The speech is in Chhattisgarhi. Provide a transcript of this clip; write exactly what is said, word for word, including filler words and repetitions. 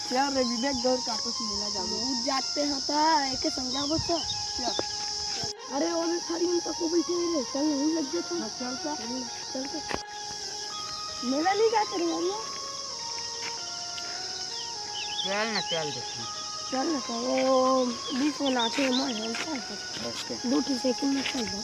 चल रे विवेक, गौर काटोस मेला जाबो। बहुत जाते हैं ता, एके समझाबो तो। चल। अरे वो भी खड़ी हम तको बैठे हैं रे, चल नहीं लग जाता। हाँ, चल तो। चल तो। मेला नहीं जाते रे यार। चल ना, चल देखी। चल ना तो, वो बीच में नाचे मन है, चल तो। दो ठी सेकंड में चल दो।